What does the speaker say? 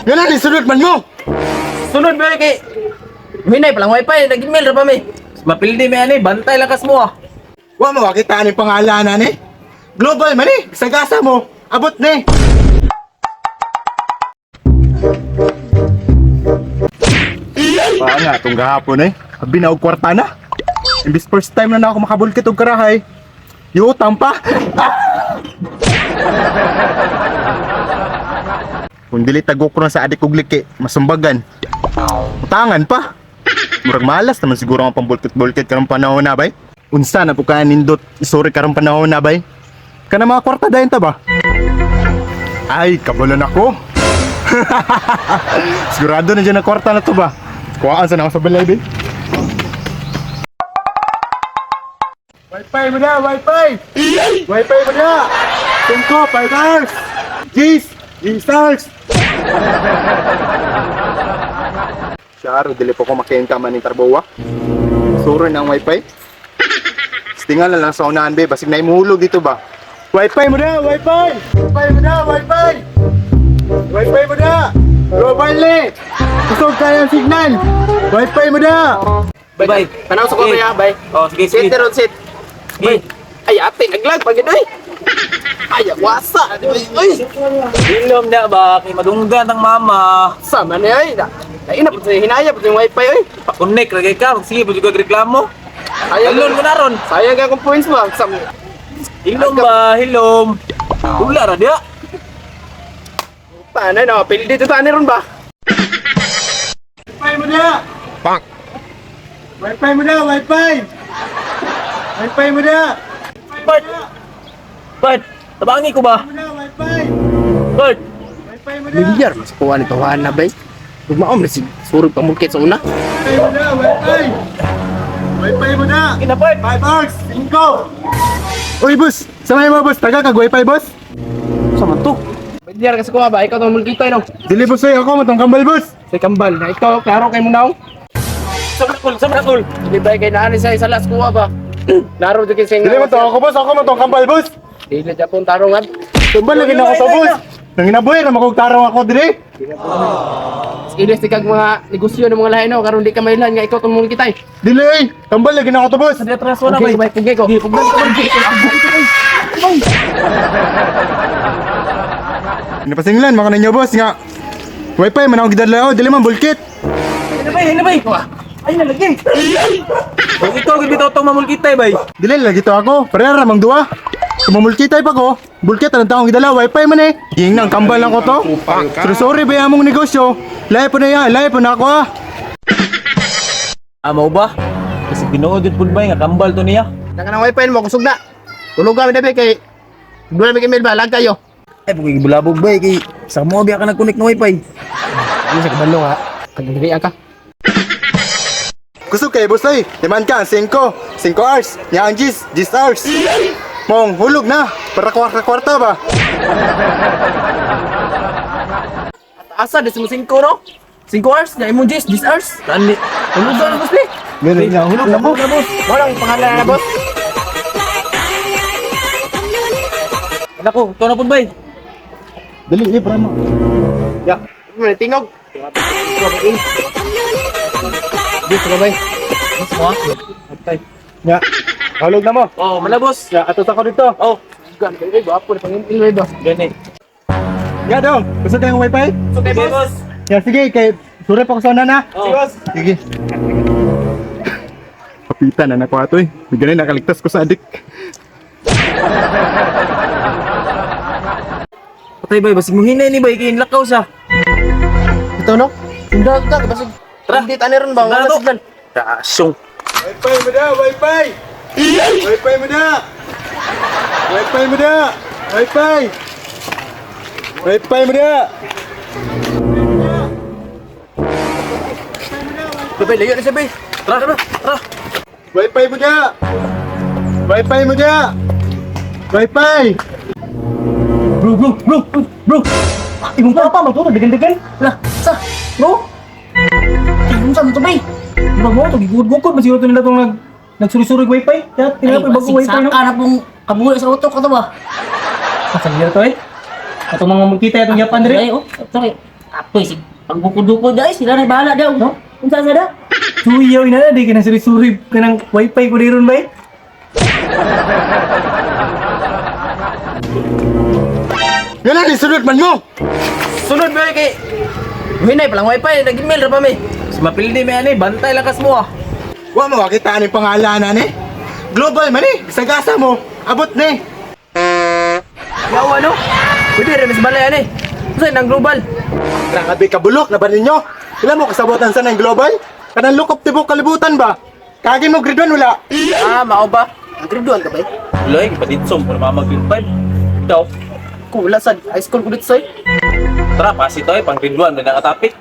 Yan ang sunod man mo. Sunod ba kay Hinay palang wifi, nag-email ra pa mi. Mapildi may ani, bantay lakas mo ah. Wa mo kita ni pangalan ani. Global man eh. Sagasa mo. Abot ni. Pa nga tong gahapon eh. Abi na og kwarta na. Imbis first time na na ako makabulkit og karahay. Yutang pa. Ah! Kung dili tagok ko na sa adik og liki, masumbagan. Utangan pa. Murag malas naman siguro ang pambulkit-bulkit karong panahon na bay. Unsa na po ka nindot isuri karong panahon na bay. Kana mga kwarta dayon ta ba? Ay, kabalon ako. Sigurado na dyan ang kwarta na to ba? Kuhaan sa na ako sa balay, bay. Wi-Fi mo na, Wi-Fi! Wi-Fi mo na! 5, 5 hours! Gis! Gis hours! Syaro, dili po ko makiin ka man ni Tarboa. Suro na ang wifi. Stingan na lang sa unahan, be. Basig na imuhulog dito ba? Wifi mo na! Wifi! Wifi mo na! Wifi! Wifi mo na! Global ni! Kusog tayo ang signal! Wifi mo na! Bye. Panaw sa ko Sige. ya, bay. Oh, sige, Sit sige. ron sit. Sige. Ay ate, naglag pag oy. Ay, wasa. Oy, oy. Hilom na ba kay madunggan ang mama. Sama ni ay. Ay na pud hinaya pud yung wifi oy. Pa-connect ra kay ka, sige pud ka reklamo. Sayang Talon mo na ron. Sayang kay akong points ba. Sam. Hilom ba, hilom. Wala ra dia. Paano na pildi dito tani ron ba? Wifi mo na! Bang! Wifi mo na! Wifi! Wifi mo na! Bert. Bert, tabangi ko ba? Wifi mo na! Wifi! Bert. Wifi mo na! Milyar mas kuha ni tawahan na bay. Ugmaom na si surog pamulkit sa una. Wifi mo na! Wifi! Wifi mo na! Ina Bert. 5 hours! 5! Uy, boss! Samay mo, boss! Taga kag wifi, boss! Sa man to? Milyar kasi kuha ba ikaw tong mulkitoy no. Dili, boss, ay ako matong kambal, boss! Sa kambal na ikaw klaro kay mo naong. Sa man sa man Di ba kay naani sa isa las kuha ba? Laro jud kay sa Dili matong ako, boss! Ako matong kambal, boss! Dili japon tarong ad. Kambal lagi na ako to, boss! Nanginabuhi na makugtarong ako dili! Ilis ti kag mga negosyo ng mga lahi no karon di ka mailhan nga ikaw tong mulkitay. Dili, ay! Kambal lagi na ako to, boss! Sa atras na Okay, bay. bay pugay ko. Napasinglan, mga ninyo, boss, nga! Wifi, man ako gidadla ako, dili man bulkit! Ina bay, ina bay. Ay na lagi. Kung ikaw gid bitaw tong mamulkitay bay. Dili, lagi to ako. Parera, mang duwa. Tumumulkitay pa ko. Bulkit, anong taong gidala, wifi man eh. Ging nang kambal lang ko to. Pero sorry, ba among negosyo? Lahi po na yan, lahi po na ako ah. Amaw ba? Kasi binuod jud pud bay nga kambal to niya. Nang kanang wifi mo kusog na. Tulog kami dabi kay Dula may email ba lag kayo. Ay pugay bulabog bay kay sa mo biya ka nag-connect ng wifi. Ano sa kabalo ha? Kagdiri ka. Gusto kay boss ay, liman ka, 5. 5 hours. Nya ang gis, 10 hours. Mong, hulog na. Para kwarta-kwarta ba? Asa di mo 5 no? 5 hours na imong 10 10 hours. Tani. Tulog na boss ni. Meron na, hulog na mo. Hulog na boss. Walang pangalan na boss. Nako, ikaw na pud bay. Dali, eh, para mo. Ya, mo tingog. Di sa bay. Mas mo ah. Antay. Nya, hulog na mo. Oh, malabos. Nya, atos ako dito. Oh, Gan kay gwapo ni pangin ba. gani. Nya dong, gusto kayong wifi? Okay, boss. Nya, sige, kay, sure pa ko sa una na. Oh. Boss. Sige. Kapitan na nakuha to eh. Bigyan na nakaligtas ko sa adik. Patay bay, basig mong hinay ni bay kay lakaw siya. Ito no? Sundan ka basig. Tara. Hindi tani ron ba? Sundan Wala to. signal. Kasyong. Wifi mo na! Wifi! Wifi mo na! Wifi mo na! Wifi! Wifi mo na! Bay, layo na siya bay. Tara, tara, tara. Wifi mo na! Wifi mo na! Wifi! Bro, bro, bro, bro. Imong papa mo to, dagan-dagan. Lah, sa. Bro. Ay, unsa man to bay? Di ba mo to gigud-gukod man siguro to nila tong nagsuri-suri wifi. Kaya tinapay bago wifi no. Saka na pong kabuhi sa utok ko to ba? Pasang to eh. Atong mga multita atong Japan dire. Ay, oh, sorry. Apoy si pagbukod-bukod guys, sila na bahala daw. No? Unsa sa da? Suyaw na di ka na suri-suri kanang wifi ko diron bay. Yan ang sunod man mo. Sunod ba kay Hinay palang wifi, nag-email ra pa mi. Mas mapildi may ani, bantay lakas mo ah. Wa mo makita ni pangalan ani. Global man eh. Bisag asa mo. Abot ni. Yawa no. Pwede ra mis balay ani. Unsa nang global? Grabe ka bulok na ba ninyo? Ilan mo kasabotan sa nang global? Kanang lukop tibok kalibutan ba? Kagi mo grade 1 wala. Ah, mao ba? Ang grade 1 ka ba? Loy, paditsom para mama grade 5. Ikaw, Ko wala sa high school ko dito soy. tara pasi to eh, pang grade 1 na nakatapik.